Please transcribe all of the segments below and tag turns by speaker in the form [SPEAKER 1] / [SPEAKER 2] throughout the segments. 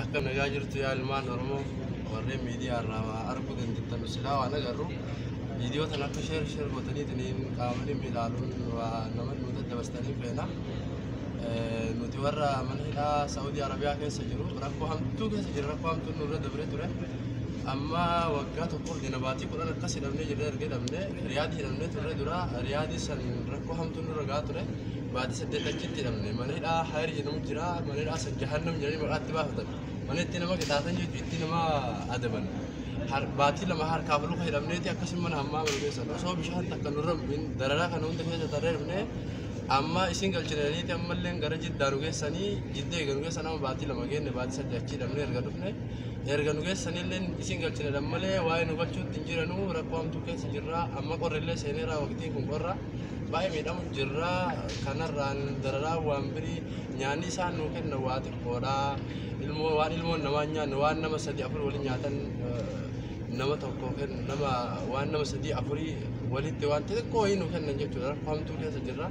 [SPEAKER 1] Akka nagaa jirtu yaa ilmaan Oromoo, warreen miidiyaa irraa waa arguu dandeettan, silaa waan agarru viidiyoo tan akka share share gootaniitiin qaamoleen ilaaluun waa nama nu daddabarsitanii feena. Nuti warra mana hidhaa Saa'udii Arabiyaa keessa jiru rakkoo hamtuu keessa jira, rakkoo hamtuun nurra dabree ture. Amma waggaa tokkoof dina baatii 10 akkas hidhamnee jirra. Erga hidhamnee Riyaadii hidhamnee turre, dura Riyaadii san rakkoo hamtuun nurra gahaa ture. Baatii 8 achitti hidhamne. Mana hidhaa Hayir jedhamu jira. Mana hidhaa san Jahannam jedhanii maqaatti baafatan. Mana itti nama qixaatan jechuun itti nama adaban. Baatii 2 harkaaf luka hidhamneeti akkasuma mana hammaa mana keessa osoo bishaan takka nurra hin dararaa kana hunda keessa tarree dhufnee, amma isin galchinaniiti ammallee gara Jiddaa nu geessanii. Jiddee eega nu geessan amma baatii 2 geenne. Baatii 8 achi hidhamnee erga dhufne, erga nu geessanillee isin galchinadhan malee waa'ee nu galchuutti hin jiranuu. Rakkoo hamtuu keessa jirra. Amma qorrillee seeneera, waqtiin kun qorra, baay'ee miidhamu jirra. Kanarraan dararaa waan birii nyaanni isaan nuu kenna waa xiqqoodha. Ilmoo waan ilmoon namaa hin nyaanne, waan nama sadii afur waliin nyaatan nama tokko kennu, nama waan nama sadii afurii walitti waan xixiqqoo wayii nu kennan jechuudha. Rakkoo hamtuu keessa jirra.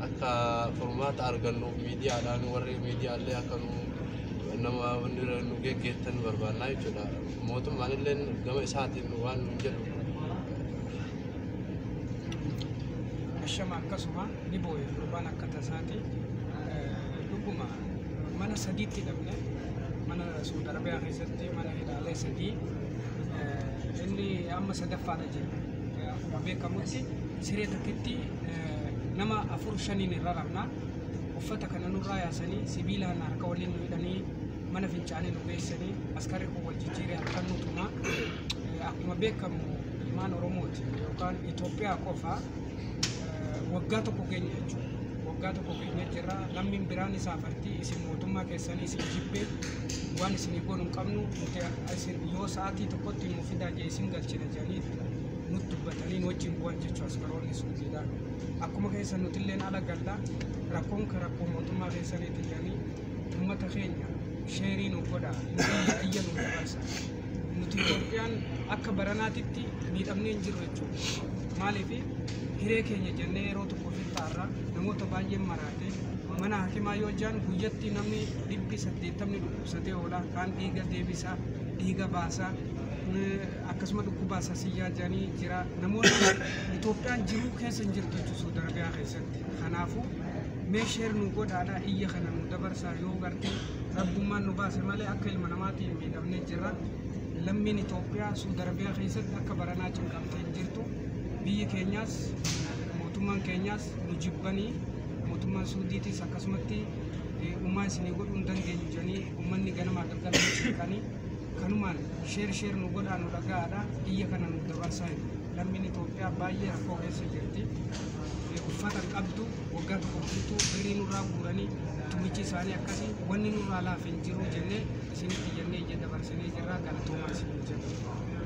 [SPEAKER 1] Akka furmaata argannuuf miidiyaadhaan warri miidiyaallee akka nu nama nu geggeettan barbaannaa jechuudha. Mootummaan illee gama isaatiin waan nu jedhu.
[SPEAKER 2] Ashama, akkasuma ni booye gurbaan akka tasaati. Dhuguma mana sadiitti hidhamne, mana Suudi Arabiyaa keessatti mana hidhaalee sadii, inni amma sadaffaadha jira. Akkuma beekamutti siree takkitti nama afur shaniin irra rafna. Uffata kana nurraa yaasanii, sibiilaan harka waliin nu hidhanii, mana fincaanii nu geessanii, askarri kun wal jijjiiree halkan nu tumaa. Akkuma beekamu ilmaan Oromooti yookaan Itoophiyaa qofa waggaa tokko keenya jechuudha. Waggaa tokko keenya jirra. Lammiin biraan isaa fartii isin mootummaa keessanii isin jibbee waan isinii goonu hin qabnu, nuti isin yoo sa'aatii tokkotti nu fidaa jee isin galchina jedhanii nutti dubbatanii nu wajjin bu'an jechuudha askaroonni Suudiidha. Akkuma keessa nutilleen ala galla, rakkoon ka rakkoo mootummaa keessaniiti jedhanii. Uummata keenya share nu godha, nu iyya iyya nu dabarsa. Nuti Itoophiyaan akka baranaatitti miidhamnee hin jirru jechuudha. Maaliif hiree keenya jennee yeroo tokko fixxaarra namoota baay'een maraate. Mana hakimaa yoo jiran guyyatti namni 80 dhukkubsatee oola. Kaan dhiiga deebisa, dhiiga baasa, akkasuma dhukkuba sasiyyaa jedhanii jira. Namoonni Itoophiyaan jiruu keessa hin jirtu jechuudha Suudi Arabiyaa keessatti. Kanaafuu mee share nu godhaadha, iyya kana nu dabarsaa. Yoo gartee rabbummaan nu baase malee akka ilma namaatiin miidhamnee jirra. Lammiin Itoophiyaa Suudi Arabiyaa keessatti akka baranaa cinqamtee hin jirtu. Biyyi keenyaas mootummaan keenyaas nu jibbanii, mootummaan Suudiitis akkasumatti uumaa isinii godhuu hin dandeenyu jedhanii uummanni ganamaa galgala nu cinqanii. Kanumaan share share nu godhaa, nu dhaga'aadha, iyya kana nu dabarsaa jiru. Lammiin Itoophiyaa baay'ee rakkoo keessa jirti. Uffata hin qabdu waggaa tokko guutuu, birrii nurraa guuranii, tumichi isaanii akkasii, wanni nurraa laafe hin jiru jennee isinitti jennee iyya dabarsinee jirra. Galatoomaa isinii jenna.